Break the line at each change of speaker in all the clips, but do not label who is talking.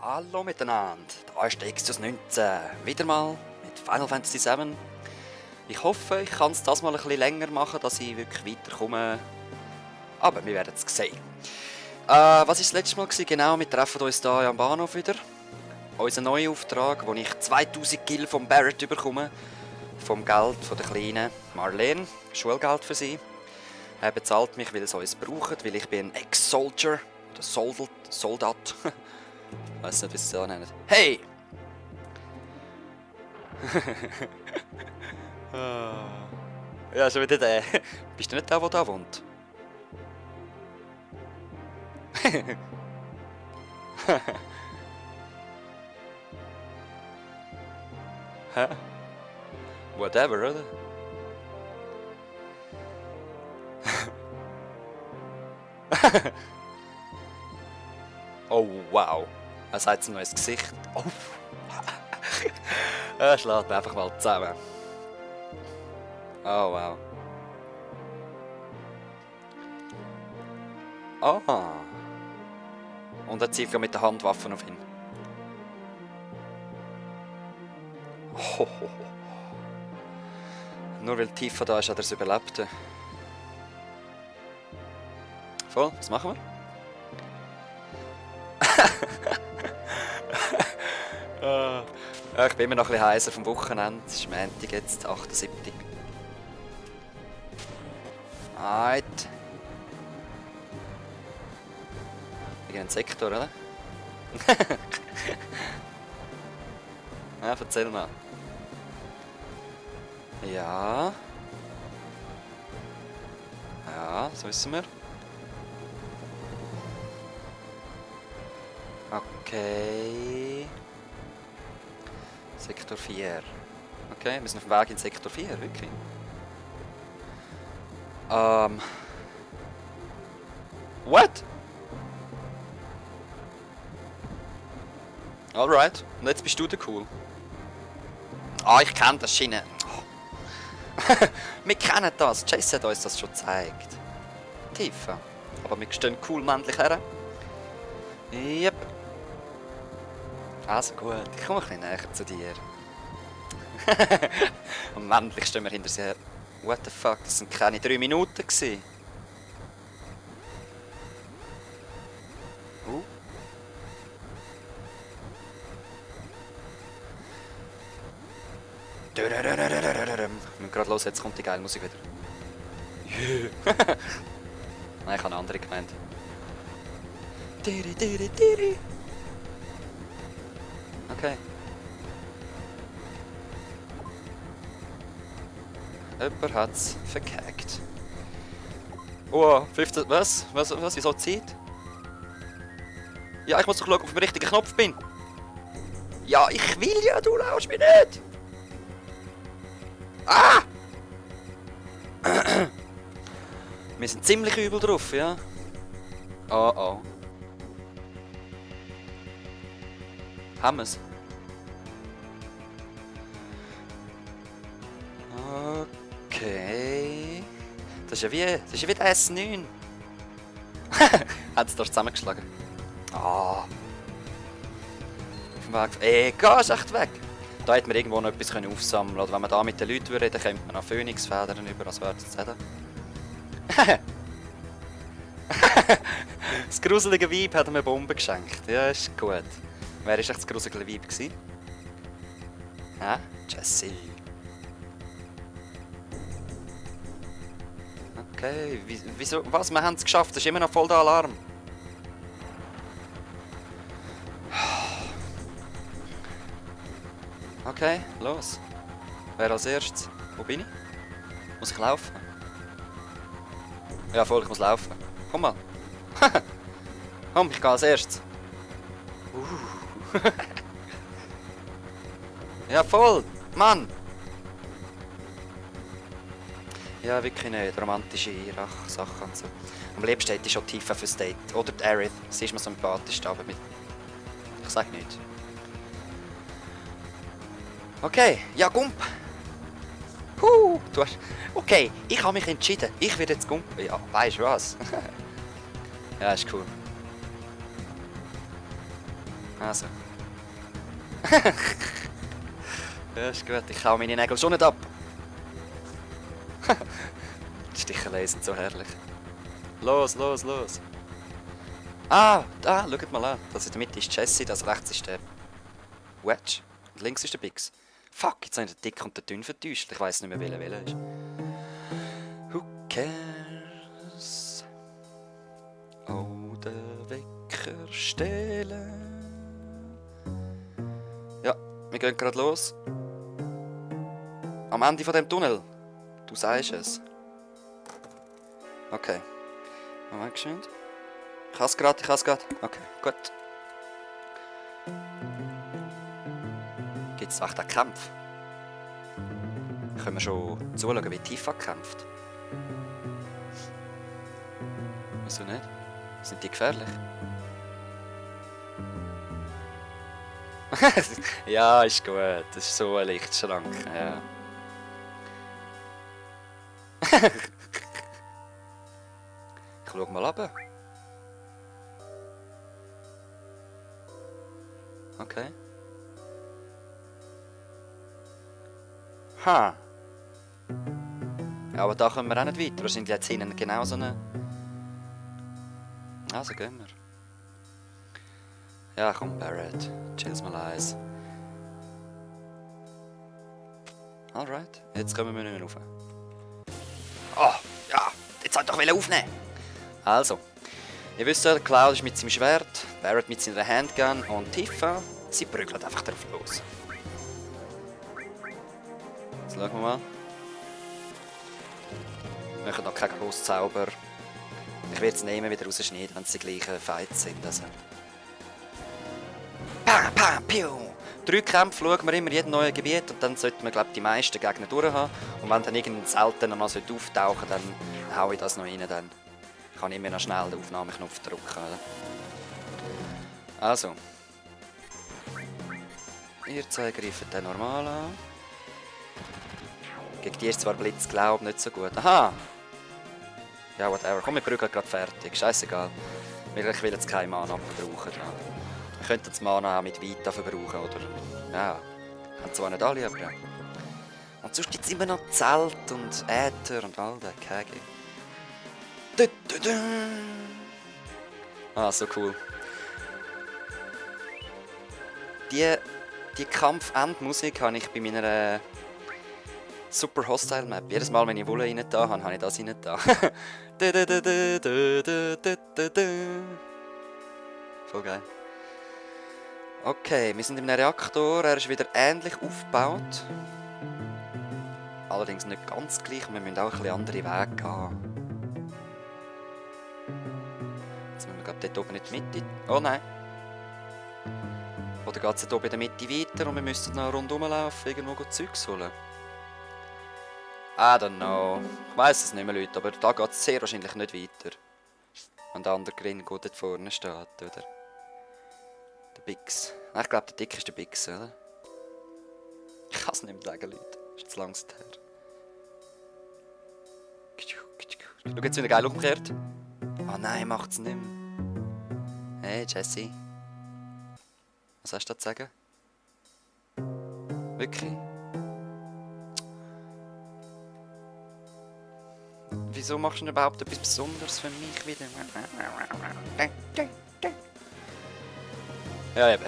Hallo miteinander, da ist der Exodus 19, wieder mal mit Final Fantasy VII. Ich hoffe, ich kann es das mal ein bisschen länger machen, dass ich wirklich weiterkomme, aber wir werden es sehen. Was war das letzte Mal? Genau, wir treffen uns hier am Bahnhof wieder. Unser neuer Auftrag, wo ich 2000 Gil vom Barrett bekomme, vom Geld von der kleinen Marlene, Schulgeld für sie. Er bezahlt mich, weil sie uns brauchen, weil ich bin ein Ex-Soldier, oder Soldat. Ich weiß nicht, wie sie es so nennen. Hey! Ja, schon wieder der. Bist du nicht der da wohnt? Hä? Whatever, oder? Oh, wow. Er sagt ein neues Gesicht. Oh. Er schlägt einfach mal zusammen. Oh, wow. Ah. Und er zielt mit der Handwaffe auf ihn. Oh. Nur weil Tifa da ist, hat er es überlebt. Voll, was machen wir? Ja, ich bin immer noch ein bisschen heiser vom Wochenende. Es ist Montag jetzt, 8.7. Alright. Wir gehen in den Sektor, oder? Ja, erzähl mal. Ja. Ja, so wissen wir. Okay. Sektor 4. Okay, wir sind auf dem Weg in Sektor 4, wirklich. What? Alright, und jetzt bist du der Cool. Ah, ich kenne das Schiene. Oh. Wir kennen das, Jesse hat uns das schon gezeigt. Tifa. Aber wir stehen cool männlich her. Yep. Also gut, ich komme ein bisschen näher zu dir. Und männlich stehen wir hinter sie her. What the fuck, das sind keine 3 Minuten gewesen. Wir müssen gerade los, jetzt kommt die geile Musik wieder. Yeah. Nein, ich habe eine andere gemeint. Okay. Jemand hat's verkackt. Oh, 15. Was? Wieso Zeit? Ja, ich muss doch schauen, ob ich auf dem richtigen Knopf bin. Ja, ich will ja, du lauschst mich nicht. Ah! Wir sind ziemlich übel drauf, ja. Oh oh. Haben wir's? Okay. Das ist ja wie der S9. Hat es da zusammengeschlagen. Ah. Auf dem Weg. Gehst echt weg. Da hätte man irgendwo noch etwas aufsammeln können. Oder wenn man da mit den Leuten reden würde, dann kommt man noch Phönixfedern über, als wäre das sagen. Das gruselige Weib hat mir Bomben geschenkt. Ja, ist gut. Wer war echt das gruselige Weib? Hä? Jesse. Okay, wieso? Was? Wir haben es geschafft, es ist immer noch voll der Alarm. Okay, los. Wer als erstes? Wo bin ich? Muss ich laufen? Ja, voll, ich muss laufen. Komm mal. Komm, ich gehe als erstes. Ja, voll. Mann. Ja, wirklich nicht. Romantische Sachen und so. Am liebsten hätte ich schon Tifa fürs Date. Oder die Aerith. Sie ist mir sympathisch, aber mit... Ich sag nicht. Okay, ja, Gump. Du hast... Okay, ich habe mich entschieden. Ich werde jetzt Gump. Ja, weißt du was? Ja, ist cool. Also. Ja, ist gut. Ich hau meine Nägel schon nicht ab. Die Sticherlein sind so herrlich. Los, los, los. Ah, da, schaut mal an. Das in der Mitte ist Jesse, das rechts ist der Wedge. Und links ist der Biggs. Fuck, jetzt haben wir den dick und den dünn vertäuscht. Ich weiss nicht mehr, welcher ist. Who cares? Oh, der Wecker stellen. Ja, wir gehen gerade los. Am Ende von dem Tunnel. Du sagst es. Okay. Moment, geschwind. Ich has grad. Okay, gut. Gibt's echt einen Kampf? Können wir schon zuschauen, wie Tifa kämpft? Wieso nicht? Sind die gefährlich? Ja, ist gut. Das ist so eine Lichtschranke. Ja. Ich schau mal runter. Okay. Ha. Ja, aber da kommen wir auch nicht weiter. Wahrscheinlich jetzt hinten genau so eine... Also gehen wir. Ja, komm, Barrett. Chill's mal eins. Alright, jetzt kommen wir nicht mehr rauf. Oh, ja, jetzt halt doch aufnehmen. Also, ihr wisst ja, Cloud ist mit seinem Schwert, Barrett mit seiner Handgun und Tifa, sie prügeln einfach drauf los. Jetzt schauen wir mal. Wir machen noch keinen grossen Zauber. Ich werde es nehmen, wieder rausschneiden, wenn sie die gleichen Fights sind. Also. Pam, pam, piu! 3 Kämpfe schauen wir immer in jedem neuen Gebiet und dann sollten wir, glaube ich, die meisten Gegner durchhaben. Und wenn dann irgendein seltener noch auftauchen, dann haue ich das noch rein. Dann kann ich immer noch schnell den Aufnahmeknopf drücken. Oder? Also. Ihr zwei greifen den normal an. Gegen die ist zwar Blitz, glaube nicht so gut. Aha! Ja, whatever. Komm, wir prügeln gerade fertig. Scheißegal. Ich will jetzt keinen Mana verbrauchen. Wir könnten das Mana auch mit Vita verbrauchen, oder? Ja. Haben zwar nicht alle, aber ja. Und sonst gibt es immer noch Zelt und Äther und all der Käge. Ah, so cool. Die Kampfendmusik habe ich bei meiner Super Hostile Map. Jedes Mal, wenn ich Wolle rein da habe, habe ich das rein da. Voll geil. Okay, wir sind in einem Reaktor. Er ist wieder ähnlich aufgebaut. Allerdings nicht ganz gleich. Wir müssen auch ein bisschen andere Wege gehen. Jetzt müssen wir gerade dort oben in die Mitte. Oh nein. Oder geht es dort oben in der Mitte weiter und wir müssen noch rundherum laufen, irgendwo Zeugs holen? I don't know. Ich weiss es nicht mehr, Leute, aber da geht es sehr wahrscheinlich nicht weiter. Wenn der andere Grin gut dort vorne steht, oder? Der Biggs. Nein, ich glaube, der Dick ist der Biggs, oder? Ich kann es nicht mehr sagen, Leute. Ist zu langsam her. Schau, jetzt wieder geil umgekehrt. Oh nein, macht's nicht mehr. Hey, Jesse. Was hast du da zu sagen? Wirklich? Wieso machst du denn überhaupt etwas Besonderes für mich wieder? Ja, eben.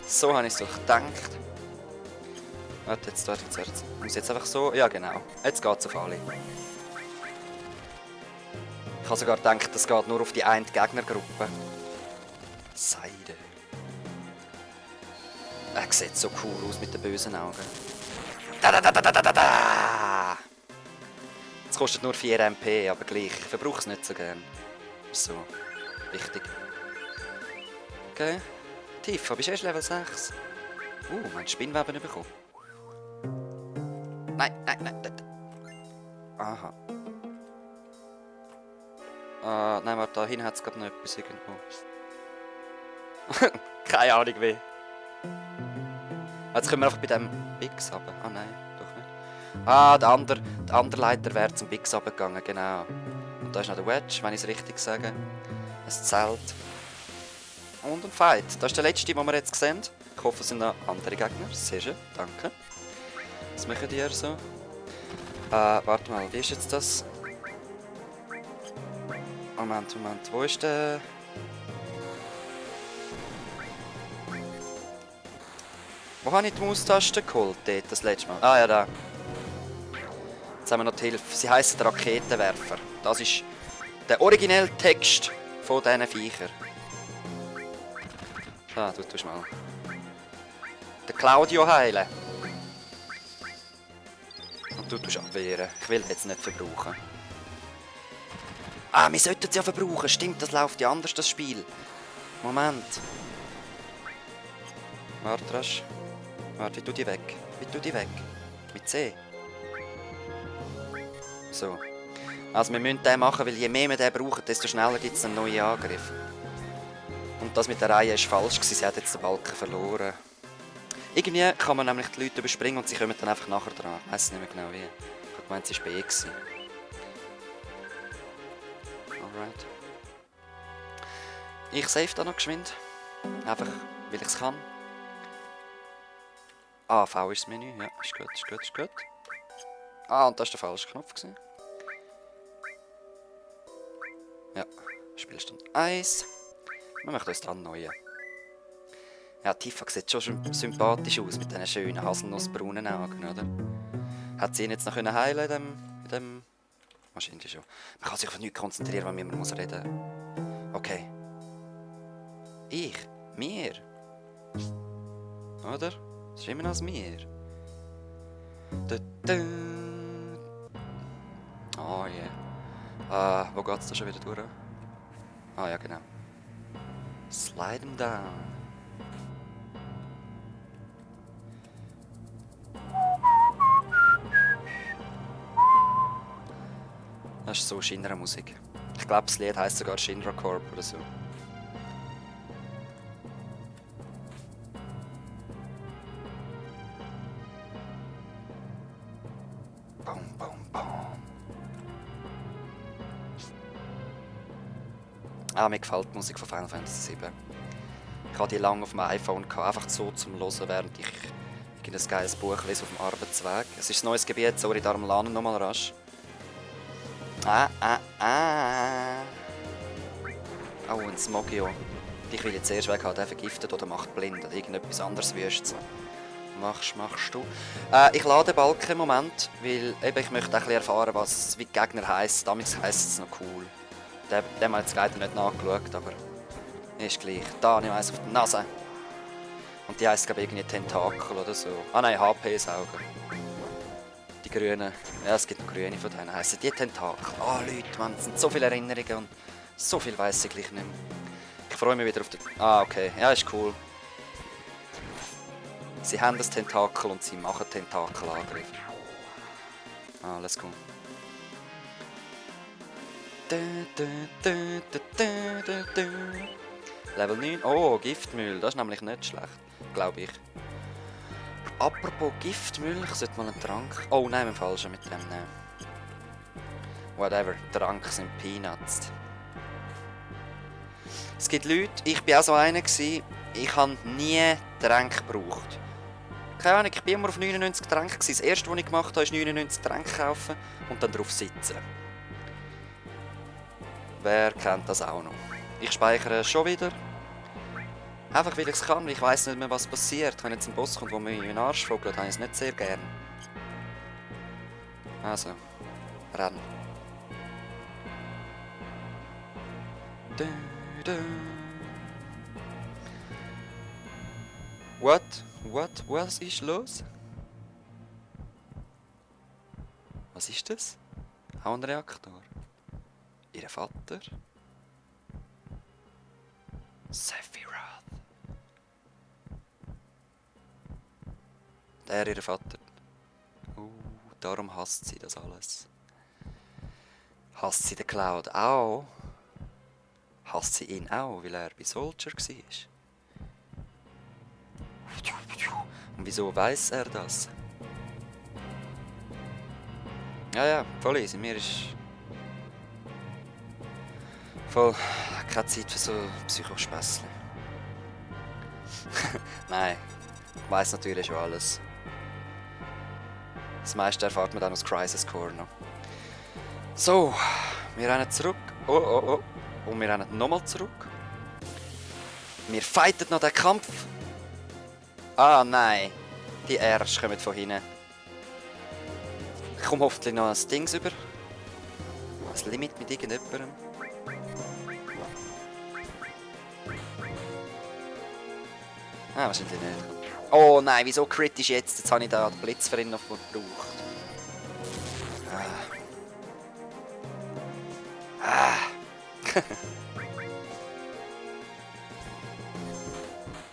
So habe ich es doch gedacht. Warte, jetzt. Muss jetzt einfach so... Ja, genau. Jetzt geht es auf alle. Ich habe sogar gedacht, das geht nur auf die eine Gegnergruppe. Seide. Er sieht so cool aus mit den bösen Augen. Da! Es kostet nur 4 MP, aber gleich. Ich verbrauche es nicht so gern. Ist so wichtig. Okay. Tifa, bist du erst Level 6? Mein Spinnweben bekommen. Nein. Aha. Nein, warte, da hinten hat es gerade noch etwas irgendwo. Keine Ahnung wie. Jetzt können wir einfach bei dem Biggs runter. Ah nein, doch nicht. Ah, der andere Leiter wäre zum Biggs runtergegangen, genau. Und da ist noch der Wedge, wenn ich es richtig sage. Ein Zelt. Und ein Fight. Das ist der letzte, den wir jetzt sehen. Ich hoffe, es sind noch andere Gegner. Sehr schön, danke. Was machen die so? Warte mal, wie ist jetzt das? Moment, wo ist der... Wo habe ich die Maustaste geholt? Dort, das letzte Mal. Ah ja, da. Jetzt haben wir noch die Hilfe. Sie heissen Raketenwerfer. Das ist der originelle Text von diesen Viechern. Ah, du tust mal. Den Claudio heilen. Und du tust abwehren. Ich will jetzt nicht verbrauchen. Ah, wir sollten es ja verbrauchen. Stimmt, das läuft ja anders, das Spiel. Moment. Warte, rasch. Warte, wie tu die weg? Wie tu die weg? Mit C. So. Also wir müssen den machen, weil je mehr wir den brauchen, desto schneller gibt es einen neuen Angriff. Und das mit der Reihe war falsch. Sie hat jetzt den Balken verloren. Irgendwie kann man nämlich die Leute überspringen und sie kommen dann einfach nachher dran. Ich weiss nicht mehr genau wie. Ich habe gemeint, es war B. Alright. Ich save da noch geschwind. Einfach, weil ich es kann. Ah, V ist das Menü. Ja, ist gut, ist gut, ist gut. Ah, und das war der falsche Knopf. Ja, Spielstand 1. Wir machen uns dran neuen. Ja, Tifa sieht schon sympathisch aus mit diesen schönen haselnussbraunen Augen, oder? Hat sie ihn jetzt noch heilen in dem... Wahrscheinlich schon. Man kann sich auf nichts konzentrieren, wenn man muss reden. Okay. Ich? Mir? Oder? Das ist immer noch als mir. Oh yeah. Wo geht's da schon wieder durch? Ah ja, genau. Slide him down. Das ist so Shinra-Musik. Ich glaube, das Lied heisst sogar Shinra Corp oder so. Boom, boom, boom. Ah, mir gefällt die Musik von Final Fantasy VII. Ich hatte die lange auf meinem iPhone, einfach so zum Hören, während ich ein geiles Buch lese auf dem Arbeitsweg. Es ist ein neues Gebiet, sorry, darum lerne ich nochmal rasch. Oh, ein Smogio. Ich will jetzt erst weg haben, der vergiftet oder macht blind oder irgendetwas anderes wüstes. Machst du? Ich lade den Balken im Moment, weil eben, ich möchte auch ein bisschen erfahren, wie die Gegner heissen. Damals heisst es noch cool. Den haben wir jetzt leider nicht nachgeschaut, aber ist gleich. Da nehme ich eins auf die Nase. Und die heisst, glaube ich, irgendwie Tentakel oder so. Ah nein, HP-Sauger. Die grünen. Ja, es gibt noch grüne von denen. Heissen die Tentakel. Ah, Leute, man, es sind so viele Erinnerungen und so viel weiss ich gleich nicht mehr. Ich freue mich wieder auf den... Ah, okay. Ja, ist cool. Sie haben das Tentakel und sie machen Tentakelangriff. Ah, let's go. Level 9. Oh, Giftmüll. Das ist nämlich nicht schlecht. Glaube ich. Apropos Giftmüll, ich sollte mal einen Trank... Oh nein, im Falschen mit dem nehmen. Whatever, Trank sind Peanuts. Es gibt Leute, ich war auch so einer, ich habe nie Tränke gebraucht. Keine Ahnung, ich war immer auf 99 Tränke. Das erste, was ich gemacht habe, ist 99 Tränke kaufen und dann drauf sitzen. Wer kennt das auch noch? Ich speichere schon wieder. Einfach weil ich es kann, weil ich weiss nicht mehr, was passiert. Wenn jetzt ein Boss kommt, der mir in den Arsch vogelt, habe ich es nicht sehr gern. Also, renn. Was ist los? Was ist das? Auch ein Reaktor. Ihr Vater? Sephiroth. Der ihr Vater. Darum hasst sie das alles. Hasst sie den Cloud auch? Hasst sie ihn auch, weil er bei Soldier war? Und wieso weiß er das? Ja, voll easy. Mir ist... voll keine Zeit für so Psychospäßchen. Nein, ich weiss natürlich schon alles. Das meiste erfahrt man dann aus Crisis Core noch. So, wir rennen zurück. Oh, oh, oh. Und wir rennen nochmal zurück. Wir fighten noch den Kampf. Ah, nein. Die Ärsche kommen von hinten. Ich komme hoffentlich noch ein Dings über. Ein Limit mit irgendjemandem. Ah, wahrscheinlich nicht. Oh nein, wieso kritisch jetzt? Jetzt habe ich da den Blitz für ihn noch verbraucht.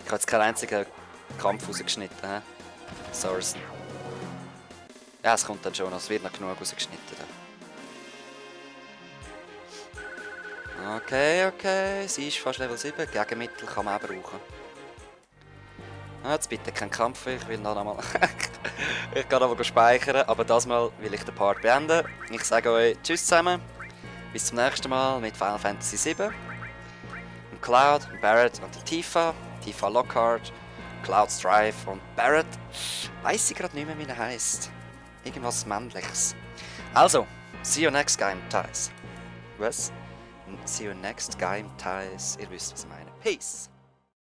Ich habe jetzt keinen einzigen Kampf rausgeschnitten. He? Sourcen. Ja, es kommt dann schon noch. Es wird noch genug rausgeschnitten. Da. Okay, okay. Sie ist fast Level 7. Gegenmittel kann man auch brauchen. Ah, jetzt bitte kein Kampf. Ich will noch einmal. Ich kann aber speichern. Aber das Mal will ich den Part beenden. Ich sage euch Tschüss zusammen. Bis zum nächsten Mal mit Final Fantasy 7. Und Cloud, Barrett und Tifa. Tifa Lockhart, Cloud Strife und Barrett. Weiss ich gerade nicht mehr, wie er heisst. Irgendwas Männliches. Also, see you next game, Ties. Was? See you next game, Ties. Ihr wisst, was ich meine. Peace!